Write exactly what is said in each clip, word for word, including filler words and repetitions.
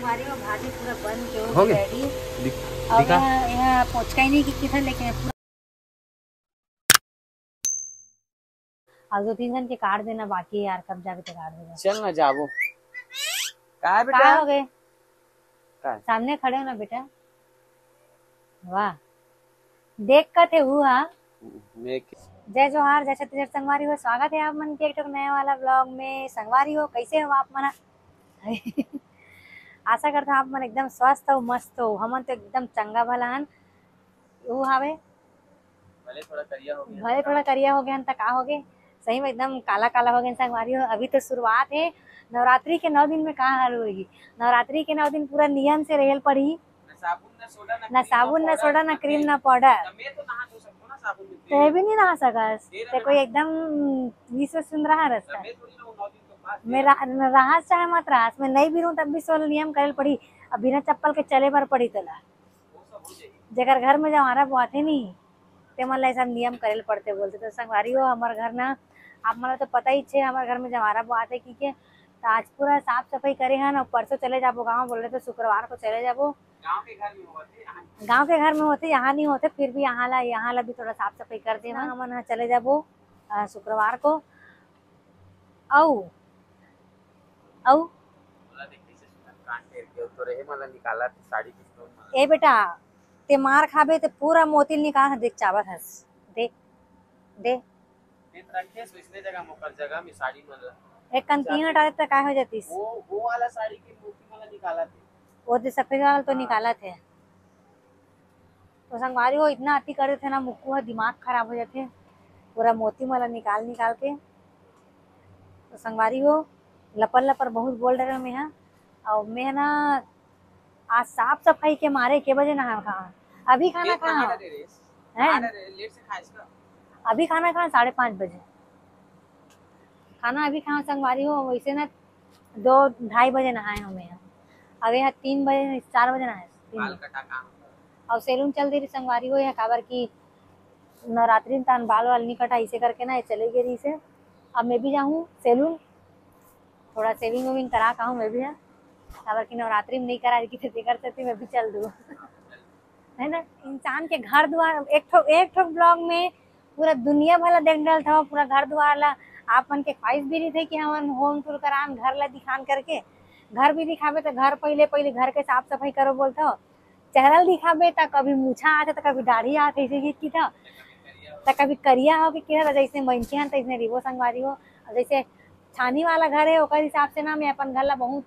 हमारी वो भाजी पूरा बन के हो हो गया? Ready। दिख-, अब दिखा। यहाँ, यहाँ पोचका ही नहीं की, की था, लेकिन पूरा। अब दो तीन जन के काट देना बाकी है यार, कब जाके तो काट देगा। चल ना जाबो। का है का बेटा? हो गए? का है? सामने खड़े हो ना बेटा। वाह, देख का थे हु हा। मैं के- जय जोहार, जय छत्तीसगढ़ संगवारी हो, स्वागत है आप मन के एक ठो नया वाला vlog में। संगवारी हो, कैसे हो आप मन? आशा करता हूँ आप मन एकदम स्वस्थ हो, मस्त हो। हमन तो एकदम चंगा भला हन। वो हावे भले थोड़ा करिया हो गया। भले थोड़ा करिया हो गया हन, त का हो गए, सही में एकदम काला काला हो गए संगवारी हो। अभी तो शुरुआत है, नवरात्रि के नौ दिन में का हाल होगी। नवरात्रि के नौ दिन पूरा नियम से रहल पड़ी। ना साबुन, ना सोडा, ना ना cream, साबुन, ना ना powder, सोडा, ना ना cream, तेल। ना powder। तब मैं तो नहा धो सकता हूँ ना साबुन में, तो ये तेल। भी नहीं नहा सकस। तेल ते अगर कोई नहा एकदम विश्व सुंदर रहा रस्ता। तब मैं थोड़ी ना वो नौ दिन तो पास मैं तेल। रहा, मैं रहा चाहे मत रहा, मैं नहीं भी रहूँ तब भी सोल नियम करे पड़ी। अब बिना चप्पल के चले बर पड़ी तोला। वो सब हो जाएगी। जेकर घर में जवारा बोआथे नहीं, ते मन ला ये सब नियम करे ल पड़ते बोलते। तो संगवारी हो, हमर घर ना, आप मन ला तो पता ही छे, हमर घर में जवारा बोआथे की के। तो आज पूरा साफ सफाई करे हन और परसों चले जाबो गाँव बोल रहे, तो शुक्रवार को चले जाबो। गाँव के घर में होते, यहाँ नहीं। गाँव के घर में होते, यहाँ नहीं होते, फिर भी यहाँ ला, यहाँ ला भी थोड़ा साफ सफाई कर देना। हमन ह चले जाबो, अ, शुक्रवार को। अउ, अउ बोला, देख, कैसे सुंदर कान टेर के तो रहे, मतलब, निकाला साड़ी के stone, मतलब। ए बेटा, ते मार खाबे, ते पूरा मोती निकाल देख चावत हस। दे, दे। ते रखे सो इसने जगह में, ओकर जगह में साड़ी मन ला। एक कन तीन हटा देता, काय हो जातीस? वो, वो वाला साड़ी के मोती वाला निकाला थे। वो दे सफेद वाला तो हाँ। निकाला थे। तो संगवारी हो, इतना अति कर देथे ना, मुक्कू ह दिमाग खराब हो जाथे, पूरा मोती मन ला निकाल निकाल के। तो संगवारी हो, लपर लपर बहुत बोल रहे हो मैं हा। और मैं ना आज साफ सफाई के मारे के बजे नहा खा, अभी खाना ये खा। कहाँ का दे रहे हैं? हैं? कहाँ का दे रहे हैं? लेट से खाए इसका। अभी खाना खा साढ़े पाँच बजे। खाना अभी खा संगवारी हो, वैसे ना दो ढाई बजे नहाए हो मैं। अब यहाँ तीन बजे, चार बजे नहाए, तीन बाल बजे। कटा का? और सैलून चल दे रही संगवारी हो यहाँ, काबर की नवरात्रि में तान बाल वाल नहीं कटा, इसे करके ना ये चले गए रही से। अब मैं भी जाऊँ सैलून, थोड़ा shaving वेविंग करा का हूँ मैं भी, हाँ। काबर कि नवरात्रि में नहीं करा रही, कि तेकर सेती मैं भी चल दूँ। है ना, इंसान के घर दुआर, एक ठो, एक ठो vlog में पूरा दुनिया भला देख डालत हव, पूरा घर दुआर ला। आप मन के ख्वाहिश भी रहिथे कि हमन home tour करान, घर ला दिखान करके। घर भी दिखाबे त घर पहिले, पहिले घर के साफ सफाई करो बोलत हव। चेहरा ल दिखाबे त कभी मूछा आथे, त कभी दाढ़ी आथे, ऐसे कि, कि त, त कभी करिया हो कि, कि त जैसे मनखे हन, तैसने रिबो संगवारी हो। अब जैसे छानी वाला घर है, ओकर हिसाब से ना मैं अपन घर ला बहुत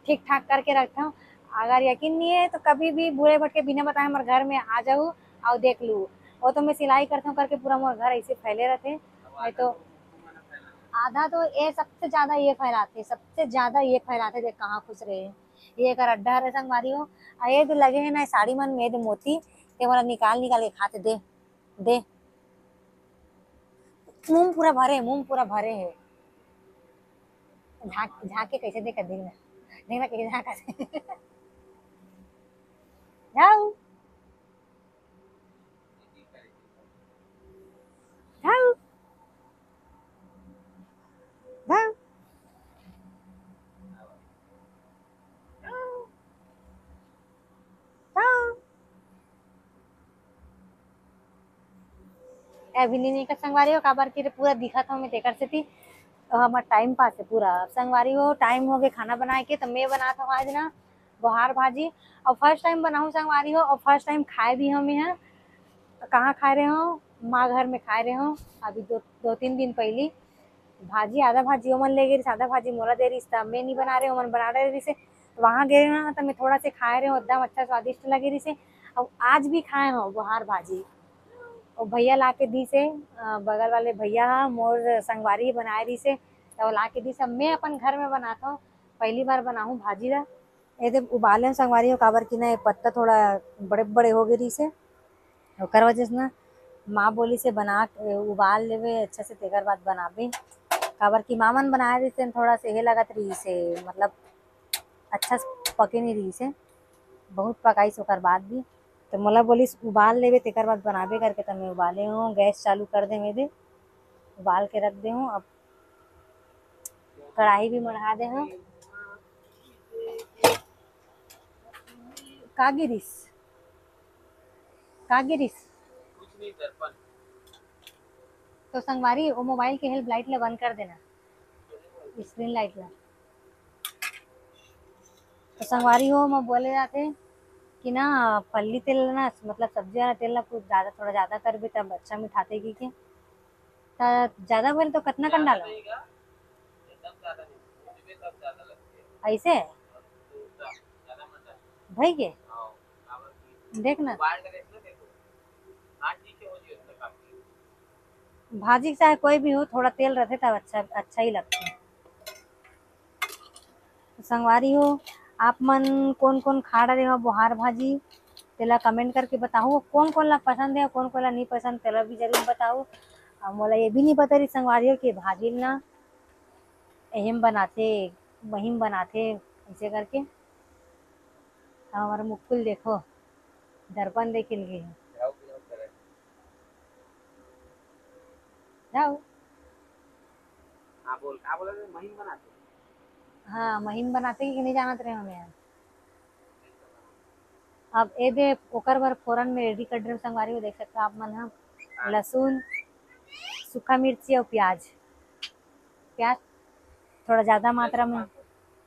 ठीक ठाक करके रखत हव। अगर यकीन नहीं है तो कभी भी बूढ़े भटके बिना बताए हमर घर में आ जाऊ और देख लू। वो तो मैं सिलाई करत हव करके पूरा मोर घर ऐसे फैले रहते। नहीं तो आधा तो ये सबसे ज्यादा ये फैलाते, सबसे ज्यादा ये फैलाते, देख कहाँ खुश रहे। ये एकर अड्डा हरे संगवारी हो। आ ये दे लगे है ना साड़ी मन में, ये दे मोती, ते मोला निकाल निकाल के खाते। दे, दे। मुंह पूरा भरे, मुंह पूरा भरे है। झांक, झांक के कैसे देखा, देखना, देखना कैसे झांका। जाऊ, जाऊ, जाऊ। हाँ। अभी नहीं निकल संगवारी हो, काबर कि पूरा दिखत हव मैं तेकर सेती। तो हमर टाइम पास है पूरा। अब संगवारी हो, टाइम हो गए खाना बनाए के, तो मैं बनात हव आज ना बोहार भाजी। और फर्स्ट टाइम बनाहूँ संगवारी हो, और फर्स्ट टाइम खाए भी हव मैं हा। कहाँ खाए रहे हो? माँ घर में खाए रहे हो अभी दो, दो तीन दिन पहली। भाजी, आधा भाजी ओमन ले गे रिस, आधा भाजी मोला दे रिस, त मैं नहीं बना रहे, ओमन बना रहे रिसे। तो वहाँ गए ना, तो मैं थोड़ा से खाए रहे हूँ, एकदम अच्छा स्वादिष्ट लगे रिसे। और आज भी खाए हो बोहार भाजी, वो भैया ला के दी से, अ, बगल वाले भैया हा, मोर संगवारी बनाए रिसे, तो ला के दी से। मैं अपन घर में बनाता हूँ, पहली बार बनाहूँ भाजी ला। ये दे उबाले हूँ संगवारी हो, काबर कि ना ये पत्ता थोड़ा बड़े बड़े हो गए रिसे। ओकर वजह से ना माँ बोली से बना के उबाल लेवे अच्छा से, तेकर बाद बनाबे। काबर कि माँ मन बनाए रहिस तेन थोड़ा से हे लगत रहिस हे, मतलब अच्छा से पके नहीं रहिस हे, बहुत पकाइस ओकर बाद भी। तो मोला बोलिस उबाल लेवे तेकर बाद बनाबे करके, तो मैं उबाले हूँ, गैस चालू कर दे, मैं दे उबाल के रख दे हूँ। अब कढ़ाई भी मढ़ा दे हूँ। का गिरिस? का गिरिस? कुछ नहीं, दर्पण। तो संगवारी, वो मोबाइल के हेल्प लाइट ला बंद कर देना, स्क्रीन लाइट ला। तो संगवारी हो, मैं बोले जाते कि ना, फल्ली तेल ना, मतलब सब्जी वाला तेल ना कुछ ज्यादा, थोड़ा ज्यादा करबे तब अच्छा मिठाथे की के। त ज्यादा बोले तो कितना कन ज्यादा डालो? नहीं गा, एकदम ज्यादा नहीं, भूनबे तब ज्यादा लगथे। ऐसे? और तो ज्यादा मत डाल। भई के? हाँ, काबर कि देख ना। उबाल के देख ना, देखो। हाँ, ठीक है, हो जाए, उतना काफी है। भाजी के चाहे कोई भी हो, थोड़ा तेल रहथे तब अच्छा, अच्छा ही लगथे। संगवारी हो, आप मन कोन कोन खा डरे हो बोहार भाजी, तेला कमेंट करके बताहू। कोन कोन ला पसंद है, कोन कोन ला नहीं पसंद, तेला भी जरूर बताहू। और मोला ये भी नहीं पता रही संगवारी हो कि भाजी ना एहिम बनाथे, वहिम बनाथे, ऐसे करके। अब हमारा मुक्कुल देखो, दर्पण देखे लगे है। जाओ, जाओ, करे। जाओ। हाँ, बोल, का बोला रे? महीन बनाते? हाँ, महीन बनाते कि नहीं जानत रहे हमें यार। अब ए दे, ओकर बर फोरन में रेडी कर डरे संगवारी हो, देख सकता आप मन ह। हाँ। लहसुन, सूखा मिर्ची और प्याज। प्याज थोड़ा ज्यादा मात्रा में।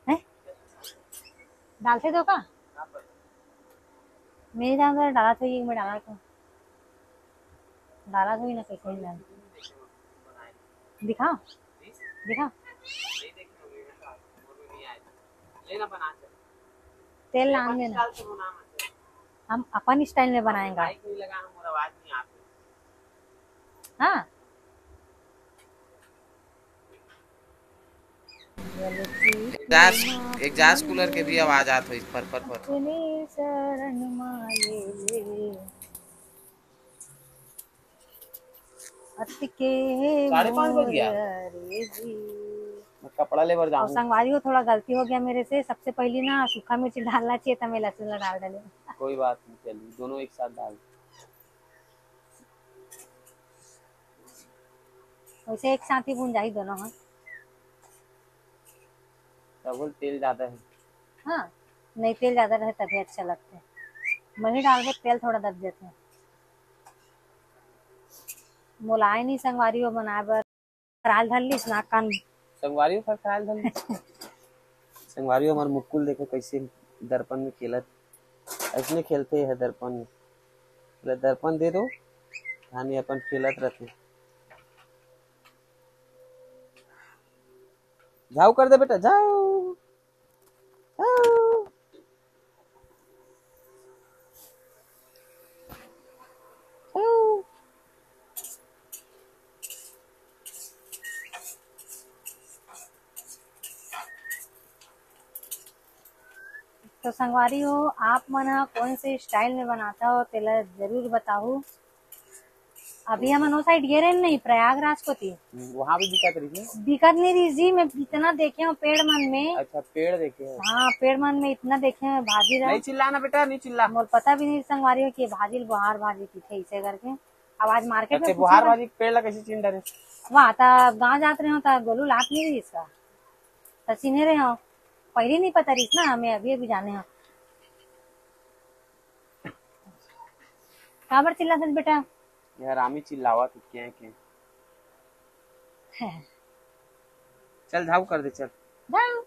हैं? डालते तो का? मेरे जान तो डाला तो ये, मैं डाला तो। डाला तो ही ना, कैसे नहीं डाला। दिखा, दिखा। तेल लान देना। हम अपन स्टाइल में बनाएंगे। हाँ। एग्जॉस्ट, एग्जॉस्ट कूलर के भी आवाज आत होइस, फर, फर, फर। अपने शरण मा ले ले। अतिके हे साढ़े पाँच बज गया। मोर रे जी। मैं कपड़ा लेबर और जाऊँ। संगवारी हो, थोड़ा गलती हो गया मेरे से। सबसे पहली ना सूखा मिर्ची डालना चाहिए था, मैं लहसुन ला डाल डाले। कोई बात नहीं, चलिए, दोनों एक साथ डाल। वैसे एक साथ ही भून जाही दोनों, हाँ। तब बोल तेल ज्यादा है। हाँ, नहीं, तेल ज्यादा रहे तभी अच्छा लगता है। मही डाल के तेल थोड़ा दब जाते हैं। मोला आय नहीं संगवारी हो बनाए बर। खराल धर लिस नाक कान। संगवारी हो खराल धर लिस। संगवारी हो, हमार मुक्कुल देखो कैसे दर्पण में खेलत, ऐसने खेलते है दर्पण में। बोले, "दर्पण दे दो।" धानी अपन खेलत रहते। झाऊ कर दे बेटा, झाऊ। झाऊ। झाऊ। तो संगवारी हो, आप मन ह कोन से स्टाइल में बनाता हो, तेला जरूर बताहू। अभी हमन ओ साइड गे रहे नहीं, प्रयागराज कोती। हम्म, वहाँ भी दिक्कत रही है? दिक्कत नहीं रही जी, मैं इतना देखे हूँ पेड़ मन में। अच्छा, पेड़ देखे हैं। हाँ, पेड़ मन में इतना देखे हैं भाजी रहा। नहीं चिल्लाना बेटा, नहीं चिल्ला। मोर पता भी नहीं संगवारी हो कि भाजी ल बोहार भाजी कथे इसे करके। अब आज मार्केट में अच्छा, पूछे बोहार बर भाजी के पेड़ ला कैसे चिन्ह डरे? वाह, त गाँव जात रहे हो त गोलू लात नहीं रही इसका। त चिन्हे रहे हो, पहले नहीं पता रही ना, हमें अभी अभी जाने हो। काबर चिल्लाथस बेटा? यार, आमी चिल्लावत हे, के, के। चल, झाऊ कर दे, चल। झाऊ।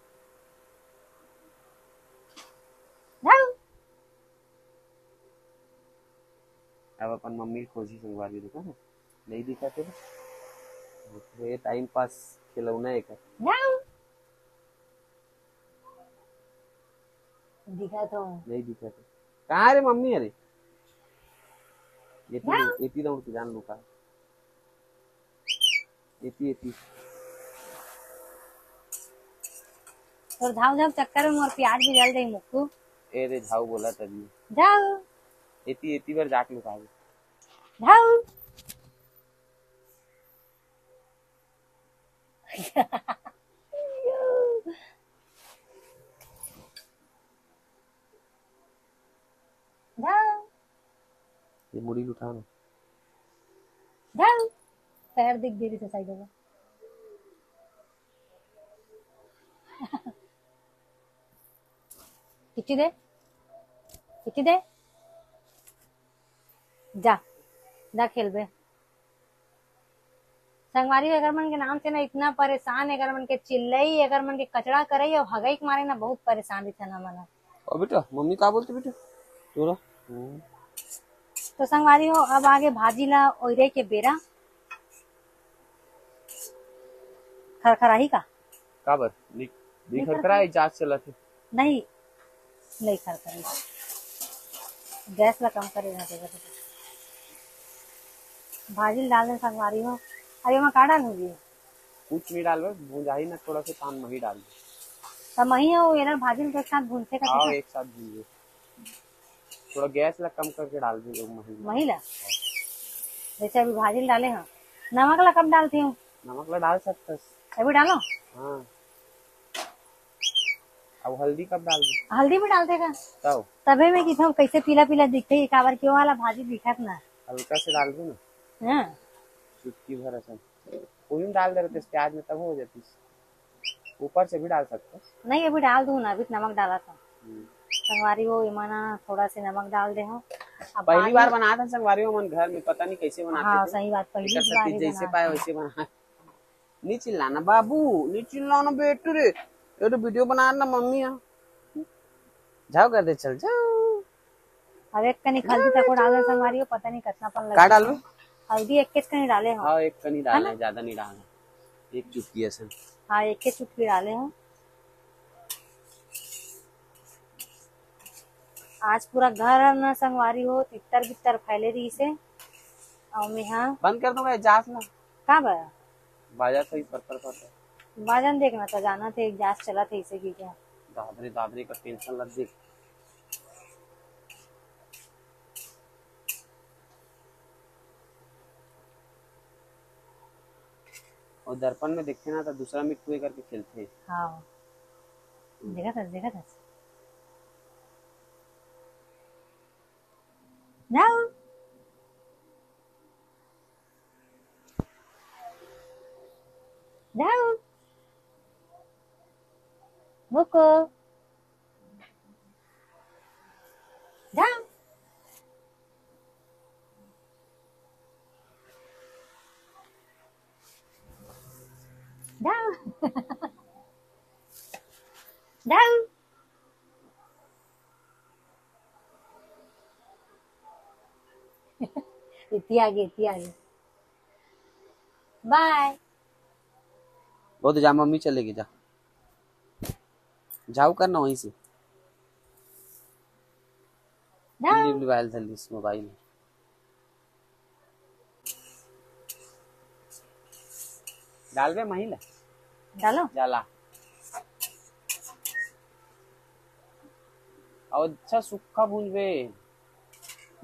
झाऊ। अब अपन मम्मी खोजी संगवारी, देखो ना, नहीं दिखा तेरे। ये टाइम पास खिलौना है का? झाऊ। दिखा तो। नहीं दिखा तो। कहाँ रे मम्मी? अरे। ये तो, हाँ। एती दौड़ के जान लूँ का। एती, एती। तोर झाऊ झाऊ चक्कर में मोर प्याज भी जल जाई मुक्कू। ए रे झाऊ बोला तभी। झाऊ। एती, एती बार जाके लुका दे। झाऊ। झाऊ। ये मुड़ी उठा ना। झाऊ। पैर दिख दे रही से साइड में। किच्ची दे। इति दे, जा, जा खेलबे। संगवारी, एकर मन के नाम से ना इतना परेशान, एकर मन के चिल्लई, एकर मन के कचरा करई अउ हगई के मारे ना बहुत परेशान रहिथन हमन ह। ओ बेटा, मम्मी का बोलथे बेटा? तोरा? हम्म। तो संगवारी हो, अब आगे भाजी ला ओइरे के बेरा। खरखराही का? काबर? नी, नी नी खरखराही, खरखराही। जांच चलत हे। नहीं, नहीं खरखराही। गैस ला कम करे रहते। भाजी ला डाल दे संगवारी हो। अब एमा का डालहूँ जी? कुछ नहीं डालबे, भुंजाही ना थोड़ा सा, तान मही डाल दे। त मही हो, एला भाजी के साथ भूनथे का? आओ, ठीक है? एक साथ भूंजे। थोड़ा गैस ला कम करके डाल दे, मही ला। मही ला? जैसे अभी भाजी ला डाले हैं, नमक ला कब डालती हूँ? नमक ला डाल सकथस। अभी डालो? हाँ। अब हल्दी कब डाल दे? हल्दी भी डालते का? तब? तभे मैं किथों कैसे पीला पीला दिखते ही, काबर के वो वाला भाजी दिखत ना। हल्का से डाल दू ना। हाँ। चुटकी भर असन। ओही में डाल दे रहते प्याज में, तब हो जाती। ऊपर से भी डाल सकते। नहीं, अभी डाल दू ना, अभी नमक डाला था। हम्म। संगवारी हो, एमा ना थोड़ा से नमक डाल दे हो। अब पहली पानी बार बनात हन संगवारी हो हमन घर में, पता नहीं कैसे बनाते हाँ, थे। सही बात, पहली एकर सब बार चीज ही जैसे बनात पाए हन। वैसे बना। नहीं चिल्लाना बाबू, नहीं चिल्लाना बेटू रे, ये तो वीडियो बना ना मम्मी है। जाओ कर दे, चल जाओ। अब एक कनी हल्दी तको डाल दे संगवारी हो, पता नहीं कितना पन का लगे। डालबे? हल्दी एक के कनी डाले हो। हाँ, एक कनी है डालना ना? है, ज्यादा नहीं डालना। एक चुटकी ऐसे। हाँ, एक के चुटकी डाले हो। आज पूरा घर ना संगवारी हो, तित्तर बित्तर फैले रही से। अउ मैं हाँ बंद कर दूंगा ये जास ना। का बा? बाजा सही पर, पर, पर, पर। बाजन देखना तो जाना थे, एक जास चला थे इसे की क्या? दादरे, दादरे का टेंशन लग गई। और दर्पण में देखे ना तो दूसरा मिट्टू करके खेलते। हाँ। देखा था, देखा था। जाओ। जाओ। मुको। जाओ। जाओ। जाओ। इति आगे, इति आगे। बाय। वो तो जा, मम्मी चलेगी, जा। जाओ करना वहीं से। जाओ। लिव, लिव, आयल धर लिस मोबाइल। डालबे मही ला? डालो। जाला। और अच्छा सुक्खा भूंजबे।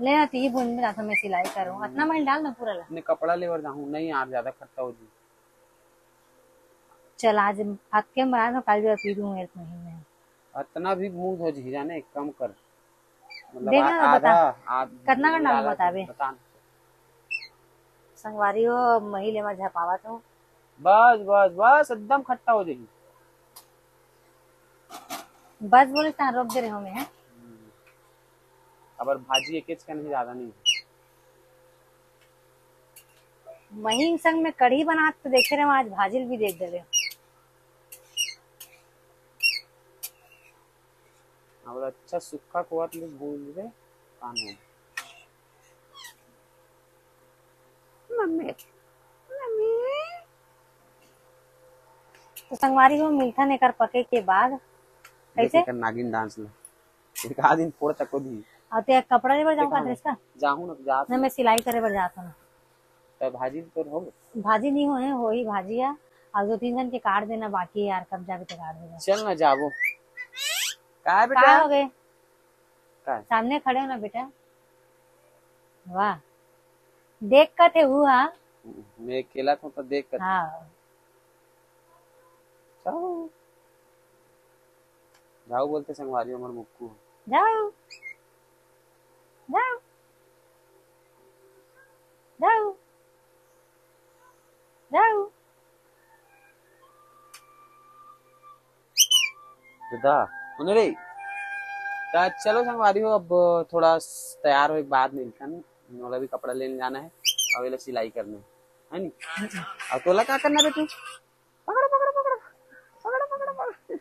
ले ना, ती भूंज में जाता, मैं सिलाई करूँ। हम्म। अतना मही डाल ना पूरा ला। अपने कपड़ा लेवर जाहूँ। नहीं यार, ज्यादा खट्टा हो जी। चल, आज भात के बना दो, काल जो पी दूँ एक महीने। अतना भी मूड हो जी जाने, कम कर। मतलब देख आ-, ना, आधा, बता। आध-, कतना का डालना डाला बताबे? बता ना। संगवारी हो, मही ले मा झपावत हो। बस, बस, बस, एकदम खट्टा हो जाही। बस बोले, तहाँ रोक दे रहे हो मैं, हैं? हम्म। अबर भाजी एकेच कन ही, ज्यादा नहीं। मही संग में कढ़ी बनात तो देखे रहे, आज भाजी भी देख दे रहे हो। अब अच्छा सुक्खा कोवत ले भूल रे, कान हो। Mummy, mummy. तो संगवारी हो, मिलथन एकर पके के बाद। देख कैसे? एकर नागिन डांस ला। एक आध दिन फोड़ तको दी। अब ते कपड़ा लेबर जाऊँ का, हाँ, ड्रेस का? जाहूँ ना, जात ना, मैं सिलाई करे बर जात हूँ ना। तो भाजी तो हो गए? भाजी नहीं होए, वही भाजी है। अब दो तीन जन के काट देना बाकी है यार, कब जाके ते काट देना। चल ना जाबो। का है बेटा? का हो गए? का है? सामने खड़े हो ना बेटा। वाह, देख का थे हु हा। मैं अकेला था तो देख का थे। हाँ। जाओ। जाओ बोलते संगवारी हमर मुक्कू। जाओ। जाओ। जाओ। जाओ। दादा, उन्हें रे। त चलो संगवारी हो, अब थोड़ा तैयार होए के बाद मिलथन। मोला भी कपड़ा लेने जाना है, अब एला सिलाई करना है, है नी? अब तोला का करना बे तू? पकड़, पकड़, पकड़, पकड़, पकड़, पकड़।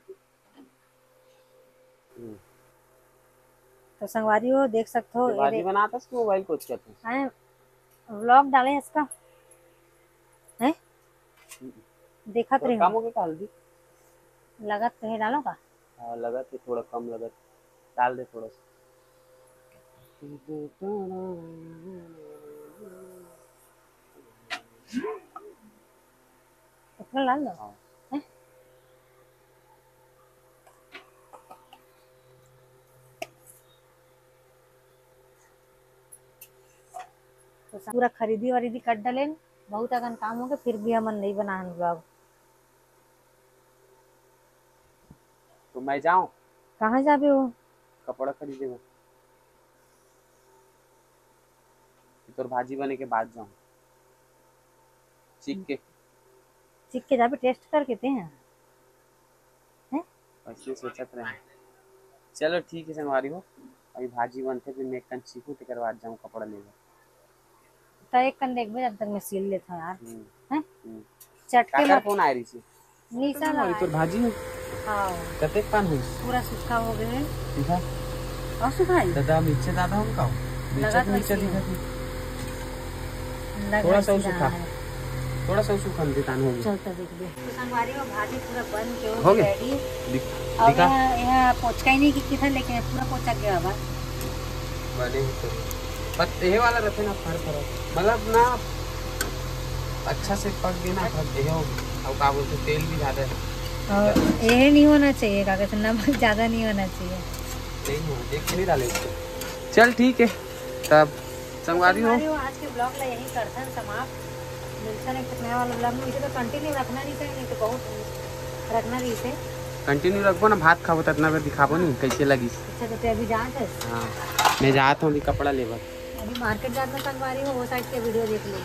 हम्म। तो संगवारी हो, देख सकत हो, ये भाजी देख- बनात हस कि मोबाइल कोचकत हस? हैं, vlog डाले हस का? हैं? हम्म। देखत तो रहे कम हो। हो गया का हल्दी? लगत तो है, डालो का? हाँ, लगत है, थोड़ा कम लगत। डाल दे थोड़ा सा। इतना डाल दो। हाँ। हैं? तो पूरा खरीदी वरीदी कर डलेन, बहुत अकन काम हो गए, फिर भी हमन नहीं बनाहन vlog। तो मैं जाऊं? कहाँ जाबे हो? कपड़ा खरीदे बर। कि तोर भाजी बने के बाद जाऊं, चीख के। चीख के जाबे, टेस्ट करके ते हैं। हैं? वैसे सोचत रहे। चलो ठीक है संगवारी हो, अभी भाजी बनथे, फिर मैं एक कन चीखू, तेकर बाद जाऊं कपड़ा लेने। त एक कन देखबे, जब तक मैं सील लेता हूँ यार। हम्म। हैं? हम्म। चटके काकर मत। फोन आए रही थी? निशा ला। तोर भाजी है? हाँ। कतेक पान होइस? पूरा सूखा हो गए है। ठीक है। और सूखा है? दादा, मिर्चे ज्यादा हम खाओ। मिर्चा लगा तो तो मिर्चा वैसे दिखा थी। लगा थोड़ा सा वैसे सूखा। रहा है। थोड़ा सा सूखा, नितान हो गया। चलता देखबे। तो संगवारी हो, भाजी पूरा बन के हो हो गया? गया ready। दिख-, अब दिखा। यहाँ, यहाँ पोचका ही नहीं की था, लेकिन पूरा पोचक गया बा। बने ही तो। बस यही वाला रखे ना, फर फर। मतलब ना, अच्छा से पक गए ना, फट गए हो। अब का बोलते, तेल भी ज्यादा है। और ये नहीं होना चाहिए, का कहते, नमक ज्यादा नहीं होना चाहिए। नहीं हो, देख के नहीं डाले इसको। चल ठीक है, तब संगवारी हो। संगवारी हो, आज के vlog ला यहीं करथन समाप्त। मिलथन एक नया वाला vlog में। इसे तो continue रखना नहीं चाहिए, नहीं तो बहुत रखना रही से। Continue रखबो ना, भात खाबो त अतना बेर दिखाबो नहीं कैसे लगिस। अच्छा, तो ते अभी जात है? हाँ, मैं जात हूँ अभी कपड़ा लेबर। अभी market जात में संगवारी हो, वो side के video देख लो।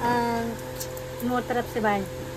अ, मोर तरफ से bye।